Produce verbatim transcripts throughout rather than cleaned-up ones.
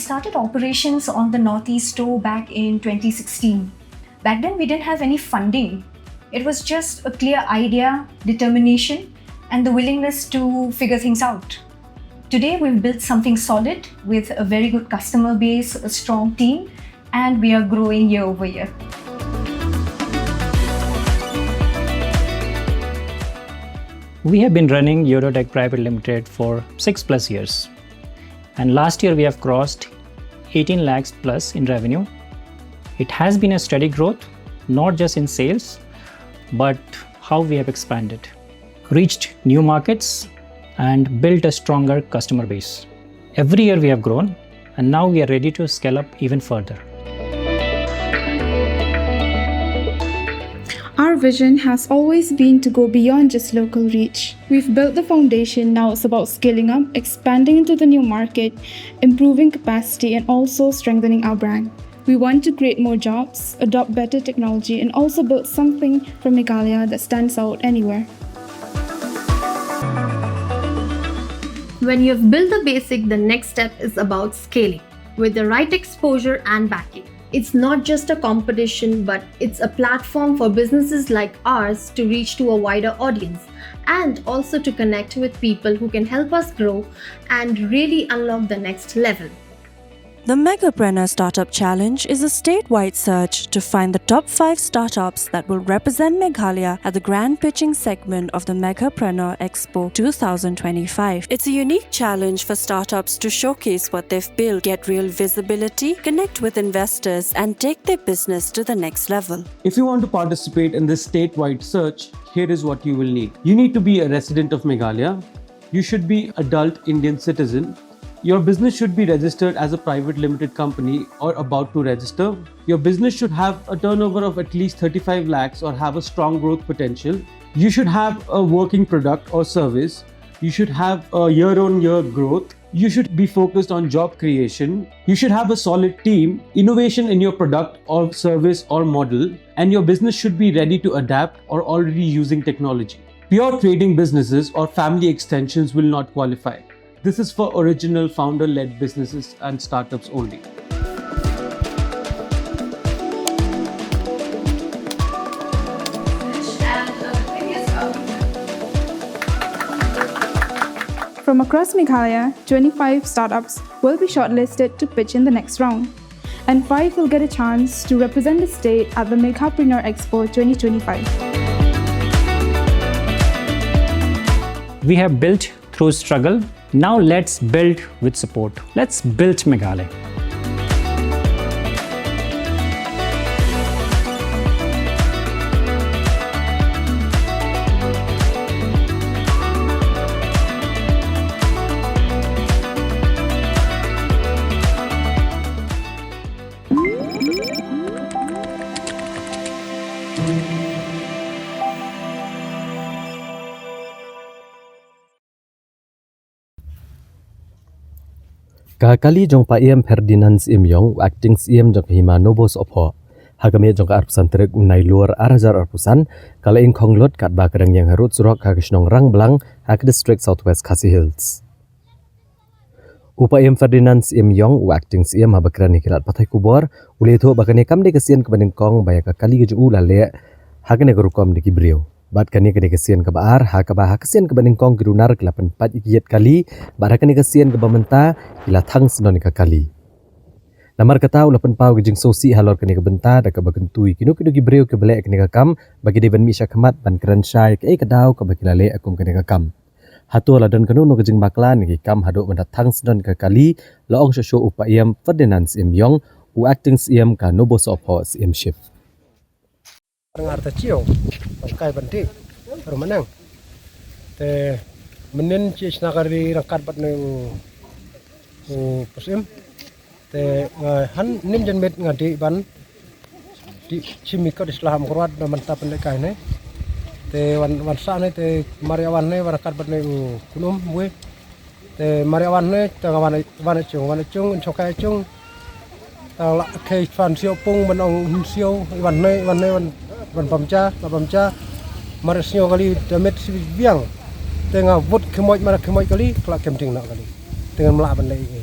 Started operations on the Northeast Store back in twenty sixteen. Back then, we didn't have any funding. It was just a clear idea, determination, and the willingness to figure things out. Today, we've built something solid with a very good customer base, a strong team, and we are growing year over year. We have been running Eurotech Private Limited for six plus years. And last year we have crossed eighteen lakhs plus in revenue. It has been a steady growth, not just in sales, but how we have expanded, reached new markets, and built a stronger customer base. Every year we have grown, and now we are ready to scale up even further. Our vision has always been to go beyond just local reach. We've built the foundation, now it's about scaling up, expanding into the new market, improving capacity, and also strengthening our brand. We want to create more jobs, adopt better technology, and also build something from Meghalaya that stands out anywhere. When you've built the basic, the next step is about scaling with the right exposure and backing. It's not just a competition, but it's a platform for businesses like ours to reach to a wider audience and also to connect with people who can help us grow and really unlock the next level. The Meghapreneur Startup Challenge is a statewide search to find the top five startups that will represent Meghalaya at the grand pitching segment of the Meghapreneur Expo two thousand twenty-five. It's a unique challenge for startups to showcase what they've built, get real visibility, connect with investors, and take their business to the next level. If you want to participate in this statewide search, here is what you will need. You need to be a resident of Meghalaya. You should be adult Indian citizen. Your business should be registered as a private limited company or about to register. Your business should have a turnover of at least thirty-five lakhs or have a strong growth potential. You should have a working product or service. You should have a year on year growth. You should be focused on job creation. You should have a solid team, innovation in your product or service or model, and your business should be ready to adapt or already using technology. Pure trading businesses or family extensions will not qualify. This is for original founder-led businesses and startups only. From across Meghalaya, twenty-five startups will be shortlisted to pitch in the next round, and five will get a chance to represent the state at the Meghapreneur Expo twenty twenty-five. We have built through struggle. Now let's build with support. Let's build Meghalaya. Ka kali jong u Paiem Ferdinand Syiem Ïong, u Acting Syiem jong ka Hima Nobosohphoh, ha ka miet jong ka arphew san tarik u Nailur ar hajar arphew san, ka la ïeng khong lut katba ka dang ïeng harud surok ha ka shnong Rangblang, ha ka district South West Khasi Hills. U Paiem Ferdinand Syiem Ïong, u Acting Syiem, haba kren ïa ki lad pathai khubor, u la ïathuh ba kane kam dei ka sien kaba nyngkong ba ïa ka kali ka jong u la leh ha kane ka rukom da ki briew. Bad kane ka dei ka sien kaba ar, ha kaba ha ka sien kaba nyngkong ki runar ki la pynpait ïa ki ïit kali, bad ha kane ka sien kaba mynta ki la thang syndon ïa ka kali. Namar kata u la pynpaw ka jingsngewsih halor kane ka bynta da kaba kyntu ïa kino kino ki briew kiba leh kane ka kam ba ki dei ban mih shakhmat ban kren shai kaei ka daw kaba ki la leh kum kane ka kam. Hato la don kano kano ka jingbakla ne ki kam haduh ban da thang syndon ïa ka kali, la ong shuh shuh u Paiem Ferdinand Syiem Ïong, u Acting Syiem ka Nobosohphoh Syiemship. Ngar ta chiu, ban kai ban dih, ruh manang. Te mynnin chi shna ka ri ryngkat bad ne u, u Paiem. Te nga han nin jan met nga dih ban dih chim ïa ka di slah am kruat na mynta pynleh kai ne. Te wan, wan sa ne te mar ïa wan ne wan ryngkat bad ne u Khnum wei. Te mar ïa wan ne te nga wan, wan ïa chung, wan ïa chung, in chong kai ïa chung. Te la khei fan siu pung ban ong hun siu, wan ne, wan ne, wan, wan bam ja, la bam ja. Mar ïa sñiu kali te met si biang. Te nga vut khmoit mar khmoit kali, kla kem ting na kali. Te nga mla ban leh ïa.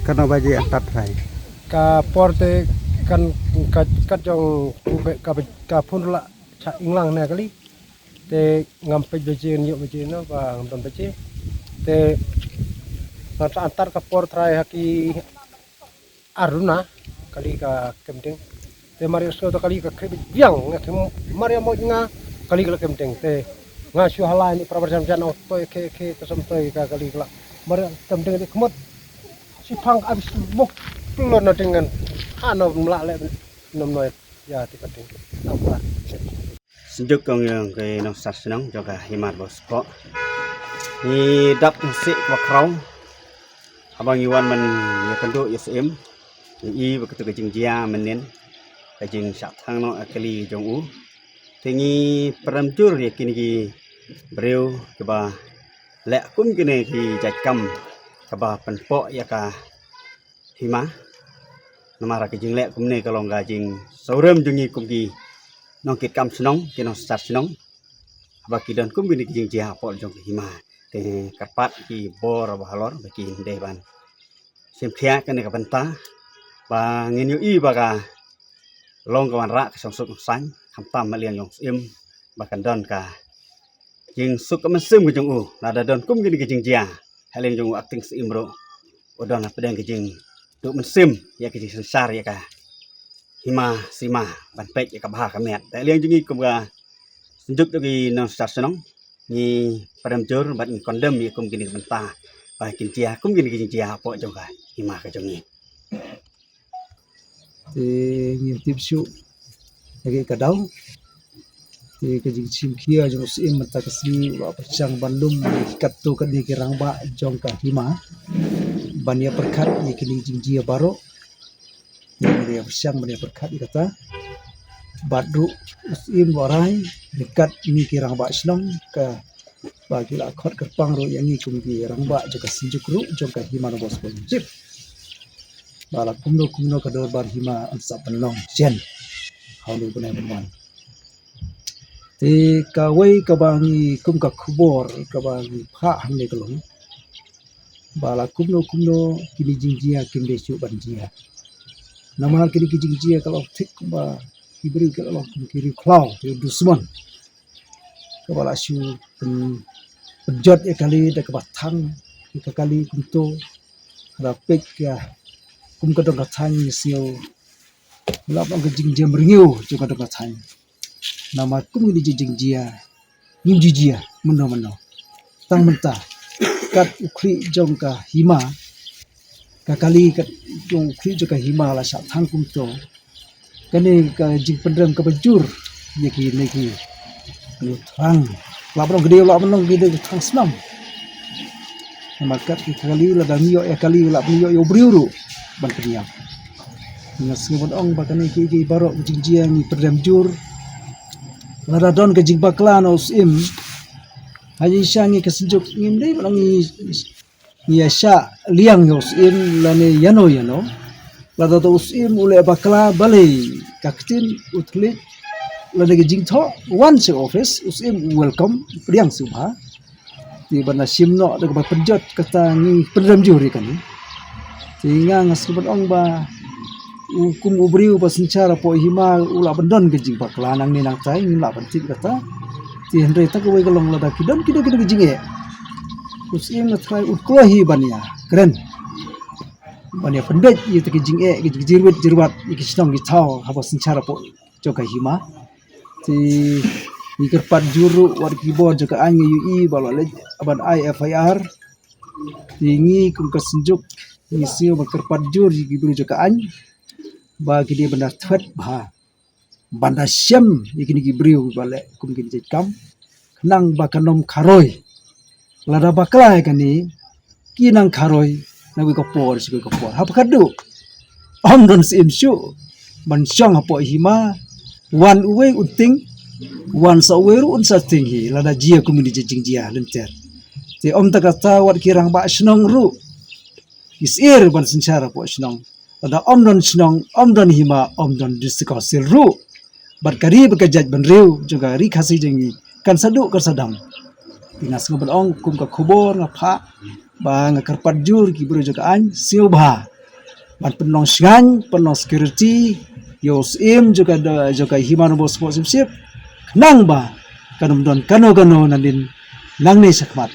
Katno baje antat trai? Ka por te kan ka kat jong ka ka phun la cha inglang ne kali. Te ngam pej baje nyo baje no ba ngam don baje. Te ngan sa antar ka por trai ha ki aruna kali ka kemding. Te maria so ta kali ka khe biang nga khem maria mo nga kali ka kemding. Te nga shu halai ni prabar jam jan o toi khe khe ta som toi ka kali ka la maria kemding te khmut si phang abis buk plon na dengan hano mla le nom noi ya ti ka ding. Apa? Synjuk kong yong ke nong sar senong jong ka himar bos ko. Ni dap nsi wa kraw. Abang iwan men ya kendu ya seim. Ni i beketu ke jingjia menin. Ke jing syak thang no akali jong u. Tingi peram jur ya kini ki breu keba lek kum kini ki jait kam keba penpok ya ka hima. Namar ka jingleh kumne ka long ka jing saurem jong ngi kum ki nongkit kam shnong ki nongsar shnong. Haba ki don kum kine ki jingjia hapoh jong ka hima. Te kyrpad ki bor ba halor ba ki dei ban shim khia kane ka bynta ba ngin ïohi ba ka long ka wanrah ka shongsuk shongsaiñ khamtam ha liang jong syiem ba kan don ka jingsuk ka mynsiem ka jong u. Lada don kum kine ki jingjia ha liang jong u acting syiem ruh u don hapdeng ka jingduh mynsiem ïa ka jingsynshar ïa ka hima sima ban peit ïa ka bha ka miat. Te ha liang jong ngi kum ka synjuk jong ki nongsynshar shnong ngi prem jur bad ngi condemn ïa kum kine ki bynta ba kin jia kum kine ki jingjia hapoh jong ka hima ka jong ngi. Te ngim tip shuh lagi ka daw. Te ka jingshim khia jong u syiem mynta ka sngi u la pyrshang ban lum katto katne ki rangbah jong ka hima ban ïa pyrkhat ïa kine jingjia baroh. Te ngi la pyrshang ban ïa pyrkhat ïa kata. Bad ruh u syiem u la rai ryngkat ngi ki rangbah shnong ka ba ki la khot kyrpang ruh ïa ngi kum ki rangbah jong ka synjuk ruh jong ka hima nong bos pynjip. Ba la kumno kumno ka dorbar hima yn sa pynlong shen ha u bnai ban wan. Te kawei kaba ngi kum ka khubor kaba ngi phah hangne ka long ba la kumno kumno kine jingjia kim dei shuh ban jia. Namar kine ki jingjia ka long thik kumba ki briew ki la long kum ki riew khlaw ki dusmon. Kaba la shu pyn- pynjot ïa kali da kaba thang ïa ka kali kumto. Ka la peit ka kum ka dong ka thaiñ ngi sngew la ba ka jingjia mrngew jong ka dong ka thaiñ. Namar kum ngi jingjia ngim jia jia mynno mynno. Tang mynta kat u khlieh jong ka hima ka kali kat jong u khlieh jong ka hima la shah thang kumto. Kane ka jingpynrem kaba jur ïa kine ki thrang. Lah ban ong ki dei lah ban ong ki dei thrang snam. Namar kat ki kali lada ngi ïoh ïa kali lah ban ïoh ïa u briew ruh ban pynïap. Nga sngew ban ong ba kane ki ki baroh ki jingjia ngi pynrem jur. Lada don ka jingbakla na u syiem ha ïing sha ngi ka synjuk ngim dei ban ong ngi ngi ïa shah liang ïa u syiem lane ïano ïano. Lada u syiem u leh bakla balei ka ktien u thylliej lane ka jingthoh wan sha office u syiem u welcome pdiang sngewbha. Te ban da shim noh da kaba pynjot kata ngi pynrem jur ïa kane. Te nga nga sngewbha ban ong ba u kum u briew ba synshar hapoh hima u lah ban don ka jingbakla nangne nangtai ngim lah ban tip kata. Te hynrei ta kawei ka long lada ki don ki don ki don ki jingeh u syiem nga trai u kloi hi ban ïa kren ban ïa pynbeit ïa ta ki jingeh ki jingjirwit jirwat ïa ki shnong ki thaw haba synshar hapoh jong ka hima. Te ngi kyrpad jur ruh wat ki bor jong ka aiñ ngi ïohi ba la leit ban ai F I R. Te ngi kum ka synjuk ngi sngew ba kyrpad jur ïa ki briew jong ka aiñ ba ki dei ban da thwet bha ban da shem ïa kine ki briew ba leh kum kine ki kam khnang ba kan ym kharoi. Lada bakla ïa kane ki nang kharoi na kawei ka por sha kawei ka por. Haba khadduh ym don syiem shuh ban shong hapoh hima. Wan uwei un tieng wan sa uwei ruh un sa tieng hi lada jia kum kine ki jingjia lynter. Te ym tang kata wat ki rangbah shnong ruh ki syier ban synshar hapoh shnong. Lada ym don shnong ym don hima ym don district council ruh. Bad ka ri bad ka jaitbynriew jong ka ri Khasi jong ngi kan sa duh kan sa dam. Te nga sngewbha ban ong kum ka khubor nga phah Ba nga kyrpad jur ki briew jong ka ain sngewbha ban pynlong shngaiñ, pynlong security ïa u syiem jong ka, jong ka Hima Nongbur Sports Championship, khnang ba kan ym don kano kano nadien nangne shakhmat.